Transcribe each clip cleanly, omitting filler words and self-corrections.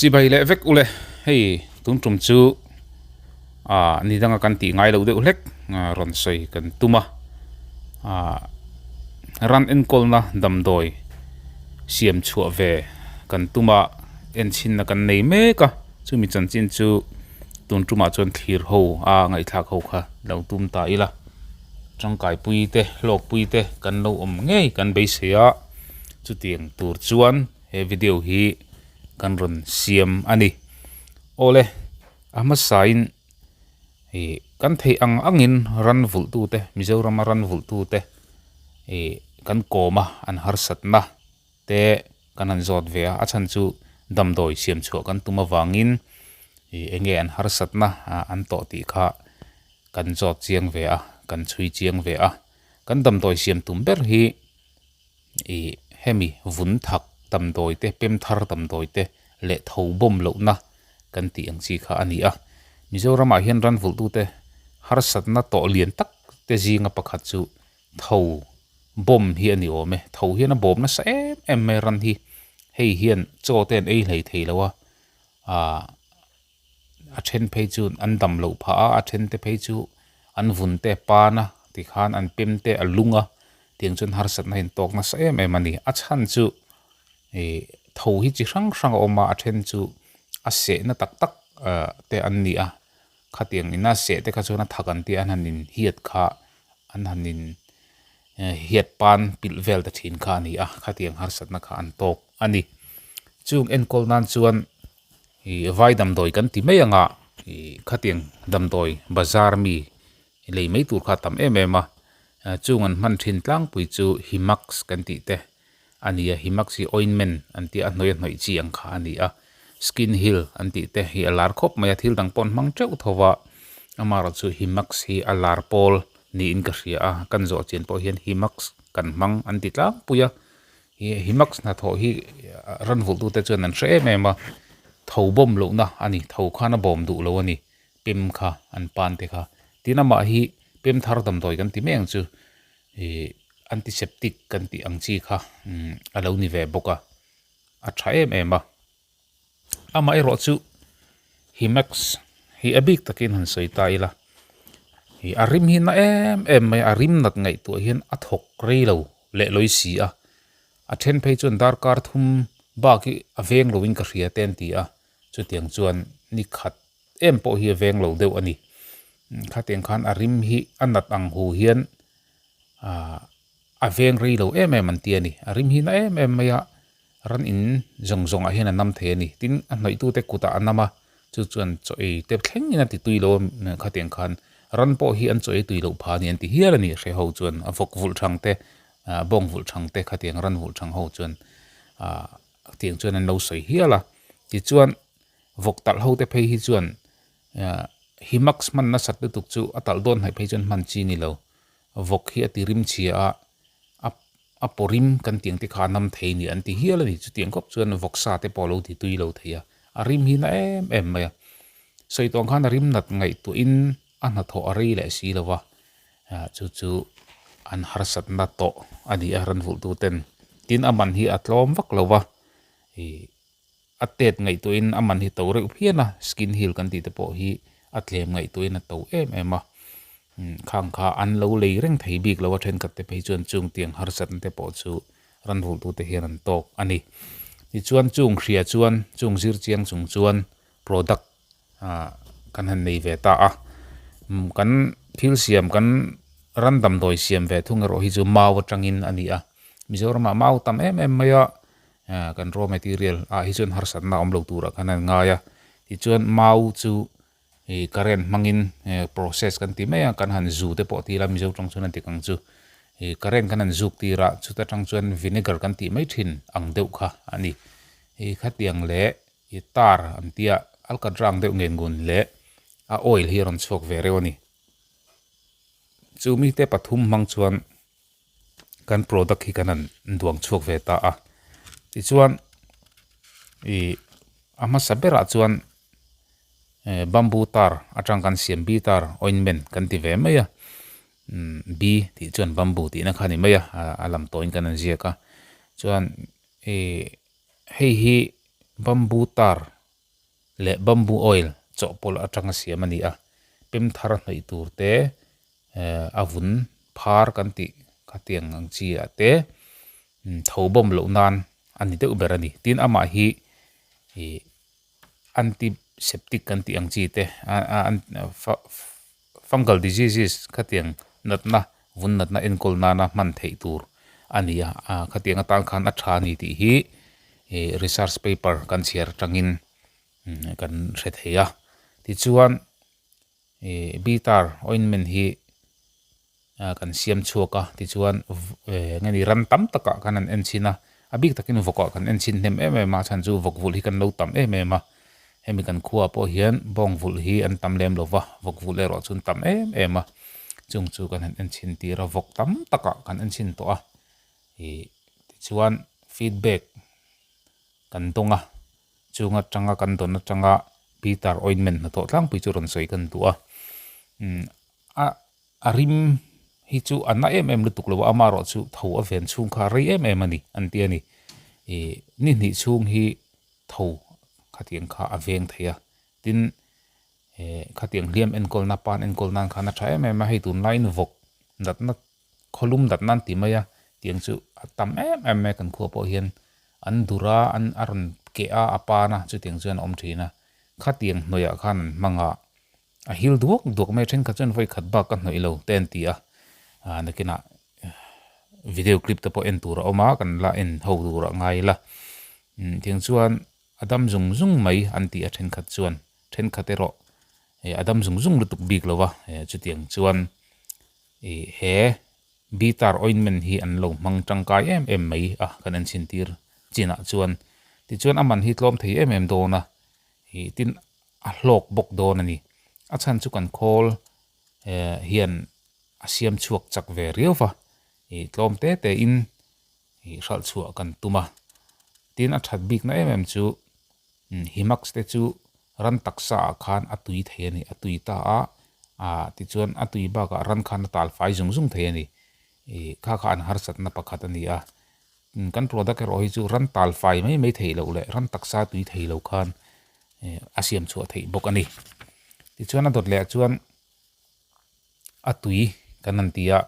Chibai leh vek ule, hei tun tum chu ah ni danga kan tih ngai loh deuh hlek rawn sawi kan tum a, ah ran enkawlna damdawi siam chhuah ve kan tum a, enchhinna kan nei mek a, chumi chanchin chu tun tumah chuan thlir ho a ngaihthlak ho kha lo tum ta ila, tangkai pui te hlawk pui te kan lo awm ngei kan beisei a, chutiang tur chuan. He video hi kan rawn siam a ni. Awle, a hmasain ih kan theih ang angin ran vulh tute, Mizorama ran vulh tute ih kan kawm a, an harsatna te kan han zawt ve a, a chhan chu damdawi siam chhuah kan tum avangin ih eng nge an harsatna an tawh tih kha kan zawt chiang ve a, kan chhui chiang ve a. Kan damdawi siam tum ber hi. Ih hemi vun thak damdawi te pem thar damdawi te leh tho bawm lohna kan tih ang chi kha a ni a. Mizoramah hian ran vulhtute harsatna tawh lian tak te zinga pakhat chu tho bawm hi a ni awm e. Tho hian a bawm nasa em em mai ran hi. Hei hian chaw te an ei hlei thei lo a, ah a then phei chu an dam loh phah a, a then te phei chu an vun te a pan a tikhan an pem te a lung a tiang chuan harsatna in tawk nasa em em a ni. A chhan chu ih tho hi chi hrang hrang a awm a, a then chu a sehna tak tak ah te an ni a, khatiang ina seh te kha chuan a thak an tia an han inhiat kha an han in hiat pan pilh vel ta thin kha a ni a, khatiang harsatna kha an tawk a ni. Chung enkawl nan chuan. Ih vai damdawi kan ti mai ang a ih khatiang damdawi bazar mi lei mai tur kha a tam em em a chung an hman thin tlangpui chu himax kan tih te a ni a himax hi ointment an tih a a hnawih a hnawih chi ang kha a ni a skin heal an tih te hi a lar khawp mai a thil dang pawh an hmang teuh tho va amaherawh chu himax hi a lar pawl niin ka hria a kan zawh chian pawh hian himax kan hmang an ti tlangpui a. Ih himax hnathawh hi ran vulh tute chuan an hre em em a, tho bawm lohna a ni, tho khan a bawm duh lo a ni, pem kha an pan te kha. Tin amah hi pem thar damdawi kan ti mai ang chu ih antiseptic kan tih ang chi kha a lo ni ve bawk a, a tha em em a. Amaherawh chu himax hi a bik takin han sawi ta ila, ih a rim hi na em em mai a, a rim nat ngaihtuah hian a thawk rei lo leh lawi si a, a then phei chuan darkar thum bak hi a veng loin ka hria te an ti a, chutiang chuan ni khat em pawh hi a veng lo deuh a ni. Khatiang khan a rim hi a nat ang hu hian ah a veng rei lo em em an ti a ni, a rim hi na em em mai a. Ran in zawng zawngah hian a nam thei a ni. Tin, a hnawihtute kutah a nam a, chu chuan chaw ei te thlengin a ti tui lo a, khatiang khan ran pawh hi an chaw ei tui loh phah a ni an ti hial a ni. Hre ho chuan a vawk vulh thang te, bawng vulh thang te khatiang ran vulh thang ho chuan ah tiang chuan an lo sawi hial a. Tichuan, vawk talh ho te phei hi chuan himax hman nasat lutuk chu a talh dawn hnaih phei chuan hman chi ni lo. Vawk hi a ti rim chhia a, a a paw rim kan tih ang te kha a nam thei ni an ti hial a ni. Chutiang khawp chuan vawksa te pawh a lo ti tui lo thei a, a rim hi na em em mai a. Sawi tawng khan a rim nat ngaihtuahin a hnathawh a rei leh si lo va, chu chu an harsatna tawh a ni a ran vulh tu ten. Tin a man hi a tlawm vak lo va, ih a tet ngaihtuahin a man hi to reuh phian a, skin heal kan tih te pawh hi a tlem ngaihtuahin a to em em a, khang kha an lo lei reng thei bik lo a thenkhat te phei chuan chung tiang harsatna te pawh chu ran vulhtute hian an tawk a ni. Tichuan chung hria chuan chung zir chiang chung chuan product ah kan han nei ve ta a, kan thil siam kan ran damdawi siam ve thung erawh hi chu mau atangin a ni a, Mizoramah mau tam em em mai a. Kan raw material ah hi chuan harsatna awm lo turah khan an ngai a, tichuan mau chu ih current hmangin process kan ti mai a, kan han zu te pawh ti ila mizo tawng chuan an ti kang chu, ih current kan han zuk tir a chuta tang chuan vinegar kan tih mai thin ang deuh kha a ni, ih khatiang leh ih tar an tia alkatra ang deuh ngen ngun leh a oil hi a rawn chhuak ve reuh a ni, chu mite pathum hmang chuan. Kan product hi kan han duang chhuak ve ta a tichuan ih a hmasa berah chuan bamboo tar atang kan siam bi tar ointment kan ti ve mai a bi tih chuan bamboo tihna kha a ni mai a a lam tawhin kan han ziak a chuan ih hei hi bamboo tar. leh bamboo oil chawhpawlh atanga siam a ni a, pem thar hnawih tur te eh a vun phar kan tih khatiang ang chi ah te tho bawm loh nan a ni deuh ber a ni. Tin amah hi ih antiseptic kan tih ang chi te fungal diseases khatiang natna vun natna enkawl nana hman theih tur a ni a khatiang atan khan a tha a ni tih hi ih research paper kan chhiar atangin kan hre thei a tichuan ih bitter ointment hi kan siam chhuak a tichuan eng nge ni ram tam takah khan an en chhin a a bik takin vawkah kan en chhin hnem em em a chhan chu vawk vulh hi kan lo tam em em a hemi kan khuaah pawh hian bawng vulh hi an tam lem lo va vawk vulh erawh chu an tam em em a chung chu kan han en chhin tir a vawk tam takah kan en chhin tawh a ih tichuan feedback kan dawng a chung atanga kan dawn atanga bitter ointment hnathawh tlangpui chu rawn sawi kan duh a umm a. A rim hi chu a na em em lutuk lo a, amaherawh chu tho a ven chhung kha a rei em em a ni an ti a ni. Ih ni hnih chhung hi tho khatiang kha a veng thei a, tin eh khatiang hliam enkawlna pan enkawl nan khan a tha em em a, hei tunlaiin vawk natna khawlum natna an ti mai a, tiang chu a tam em em mai a kan khua pawh hian an dur a an a rawn keh a a pan a chutiang chuan a awm thin a, khatiang hnuaiah khan an hmang a. A hil duak duak mai a thenkhat chuan vawi khat bak ka hnawih lo te an ti a ah nakinah video clip te pawh en tur a awm a kan la en ho tur a ngai ila umm tiang chuan a dam zung zung mai an ti a thenkhat chuan thenkhat erawh eh a dam zung zung lutuk bik lo va eh chutiang chuan ih he bitter ointment hi an lo hmang tangkai em em mai a kan en chhin tir chinah chuan tichuan a man hi tlawm thei em em dawn a ih tin a hlawk bawk dawn a ni. A chhan chu kan khawl eh hian a siam chhuak chak ve riau va, ih tlawm te te in ih hralh chhuah kan tum a. Tin a that bikna em em chu Himax te chu ran taksa ah khan a tui thei a ni, a tui ta a, ah tichuan a tui bakah ran khan a tal fai zung zung thei a ni. Ih kha kha an harsatna pakhat a ni a. Kan product erawh hi chu ran tal fai mai mai theih loh leh ran taksa tui thei lo khan a siam chhuah theih bawk a ni. Tichuan a dawt leh ah chuan a tui kan han ti a,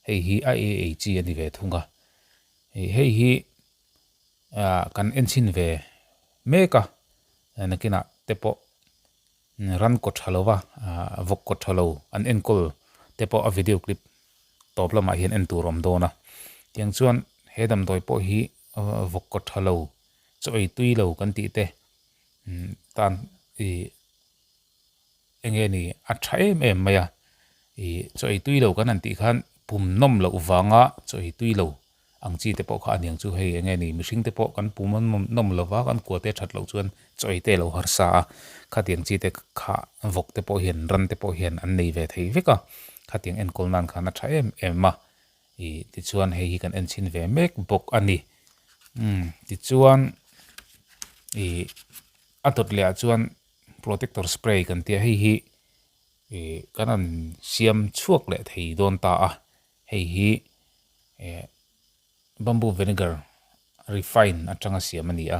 hei hi a ei ei chi a ni ve thung a. Hei hi kan en chhin ve mek a, nakinah te pawh ran kaw tha lova vawk kaw tha lo an enkawl te pawh a video clip tawp lamah hian en tur a awm dawn a tiang chuan he damdawi pawh hi vawk kaw tha lo chaw ei tui lo kan tih te tan ih eng nge ni a tha em em mai a ih chaw ei tui lo kan han tih khan pum nawm loh vanga chaw ei tui lo. Ang chi te pawh kha a niang chu hei eng nge ni mihring te pawh kan pum a nawm lo va kan kua te that loh chuan chaw ei te a lo harsa a khatiang chi te kha vawk te pawh hian ran te pawh hian an nei ve thei vek a khatiang enkawl nan khan a tha em em a ih tichuan hei hi kan en chhin ve mek bawk a ni umm tichuan ih a dawt leh ah chuan protector spray kan tia hei hi ih kan rawn siam chhuak leh thei dawn ta a. Hei hi eh bamboo vinegar refine atanga siam a ni a,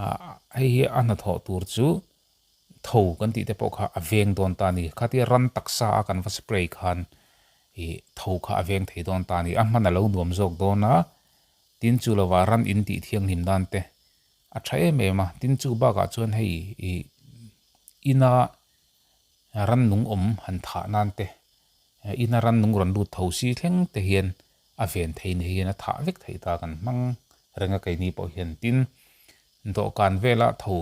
ah hei hi a hnathawh tur chu tho kan tih te pawh kha a veng dawn ta a ni. Khatia ran taksa a kan va spray khan ih tho kha a veng thei dawn ta a ni. A hman a lo nuam zawk dawn a, tin chu lovah ran in tih thianghlim dan te a tha em em a. Tin chu bakah chuan hei ih ina rannung awm han thah nan te Ina rannung rawn lut tho si thleng te hian a ven thei ni hian a thah vek theih ta kan hmang reng a keini pawh hian tin dawhkan vela tho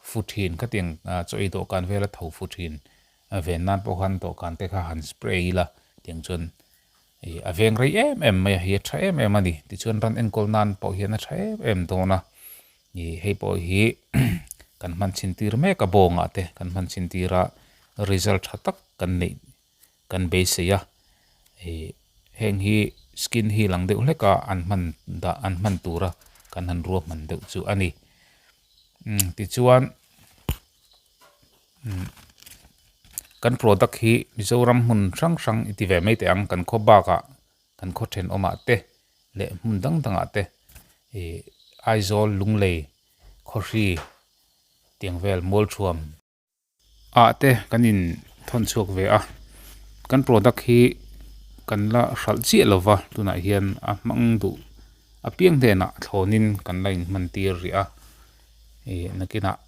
fu thin khatiang chaw ei dawhkan vela tho fu thin a ven nan pawh khan dawhkan te kha han spray ila tiang chuan ih a veng rei em em mai a hi a tha em em a ni tichuan ran enkawl nan pawh hian a tha em em dawn a ih hei pawh hi kan hman chhin tir mek a bawngah te kan hman chhin tir a result tha tak kan neih kan beisei a ih heng hi skin hi lang deuh hlek a an hman dah an hman tura kan han ruahman deuh chu a ni umm tichuan umm kan product hi Mizoram hmun hrang hrang i ti ve mai teh ang kan khaw bakah kan khaw thenawmah te leh hmun dang dangah te ih Aizawl Lunglei Khawhri. Tiang vel mualthuam ah te kan in thawn chhuak ve a kan product hi kan la hralh chiah lo va tunah hian a hmang duh apiang hnenah thlawnin kan la in hman tir rih a ih nakinah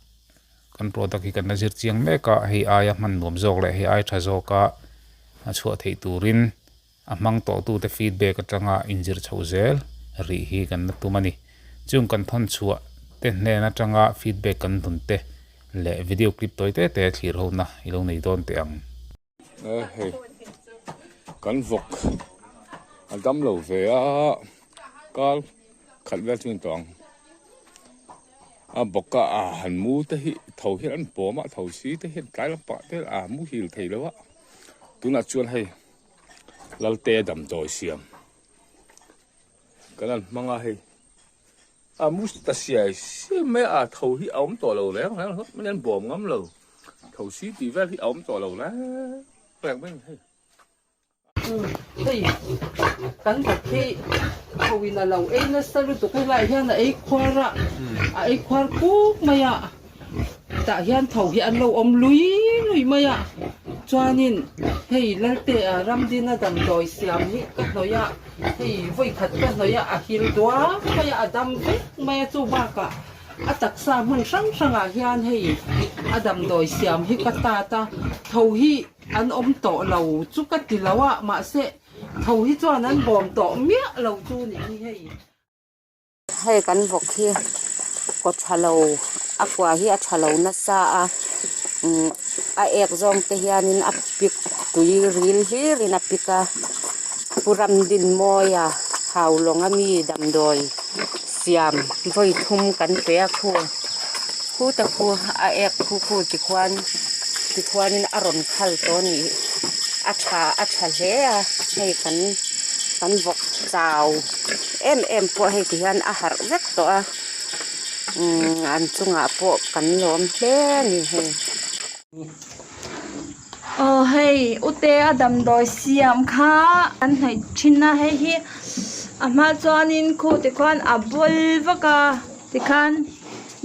kan product hi kan la zir chiang mek a hei aia hman nuam zawk leh hei ai tha zawka a chhuah theih turin A hmang tawhtute feedback atanga inzir chhoh zel rih hi kan la tum a ni. Chung kan thawn chhuah te hnen atanga feedback kan dun te leh video clip tawi te te thlir ho na i lo nei dawn teh ang. E hei kan vawk a dam lo ve a kal khat vel chu ni tawh ang a bawk a a han mu te hi tho hian an pawm a tho si te hian tlai lampang te a muhil thei lo a tunah chuan hei. Lalte damdawi siam kan han hmang a hei a musta siai siai mai a tho hi a awm tawh lo reng reng hlawt mai an bawm ngam lo tho si tih vel hi a awm tawh lo reng reng mai a ni hei. Hei kan bawk hi tho in a lo ei nasa lutuk helai hian a ei khuar a a ei khuar kuk mai a. Tah hian tho hi an lo awm lui lui mai a, chuanin hei Laltea Ramdina damdawi siam hi ka hnawih a, hei vawikhat ka hnawih a, a hil duak mai a, a dam vek mai a, chu bakah a taksa hmun hrang hrangah hian hei a damdawi siam hi ka tat a, tho hi an awm tawh lo chu ka ti lo a, mahse tho hi chuan an bawm tawh miah lo chu nih hi hei. Hei kan vawk hi kaw tha lo a kua hi a tha lo nasa a umm a ek zawng te hianin a pik tui ril hlirin a pik a pu Ramdinmawia Haulawng ami damdawi siam vawi thum kan pe a khu khu te khu a ek khu khu tikhuan tikhuanin a rawn khal tawh a nih a tha a tha hle a hei kan kan vawk chau. Em em pawh hei ti hian a harh vek tawh a umm an chungah pawh kan lawm hle a ni hei. Aw hei ute a damdawi siam kha an hnawih thin a hei hi a hma chuanin khu tikhuan a bawl vak a tikhan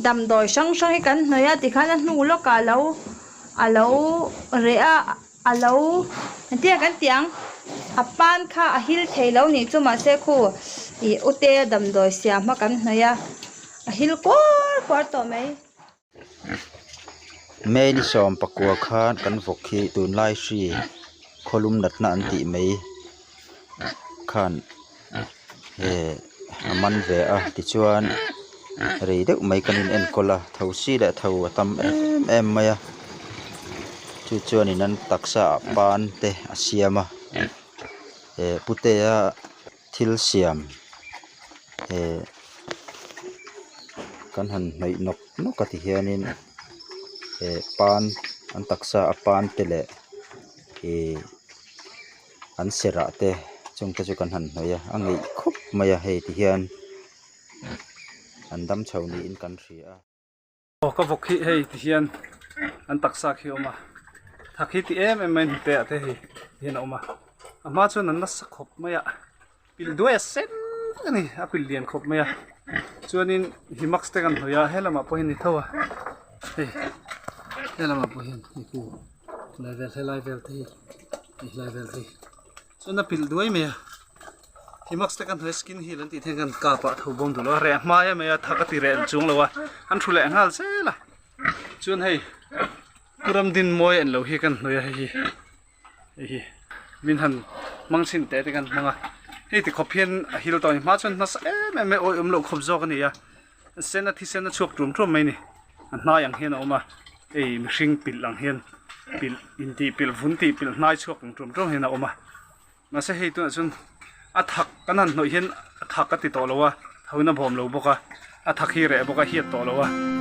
damdawi hrang hrang hi kan hnawih a tikhan a hnu lawkah alo alo reh a. A lo engtin nge kan tih ang a pan kha a hil thei lo nih chu mahse khu ih ute a damdawi siam hma kan hnawih a a hil kuar kuar tawh mai. May ni 14 khan kan vawk hi tunlai hri khawlum natna an tih mai khan eh a man ve a tichuan rei deuh mai kan in enkawl a tho si leh tho a tam em em mai a chu chuanin an taksa ah pan te a siam a eh putea thil siam eh kan han hnawih nawk nawk a ti hianin eh pan an taksa a pan te leh ih. An serh ah te chung te chu kan han hnawih a a ngeih khawp mai a hei ti hian an dam chho niin kan hria a. Aw ka vawk hi hei ti hian an taksa khi a awm a thak hi ti em em mai hnute ah te hei ti hian a awm a a hma chuan an nasa khawp mai a pilh duai a sen vek a ni a pilh lian khawp mai a chuanin hi mask te kan hnawih a helamah pawh hian ni tho a hei helamah pawh hian hei khu helai vel helai vel te hi. Hei hlai vel hi chuan a pilh duai mai a hi mask te kan hnuai skin heal an tih te hian kan kap ah tho bawm duh lo a reh hma em mai a thak a ti reh chung lo a an thu leh nghal zel a chuan hei pu Ramdinmawi an lo hi kan hnuai a hei hi hei hi min han hmang chhin teh te kan hmang a hei ti khawp hian a hil tawh a ni hma chuan nasa em em mai awih awm loh khawp zawk a ni a. Sen a thisen a chhuak tum tum mai a ni a hnai ang hian a awm a hei mihring pilh ang hian pilh intih pilh vun tih pilh hnai chhuak ang tum tum hian a awm a mahse hei tunah chuan a thak kan han hnawih hian a thak a ti tawh lo a tho in a bawm lo bawk a a thak hi reh bawk a hiat tawh lo a.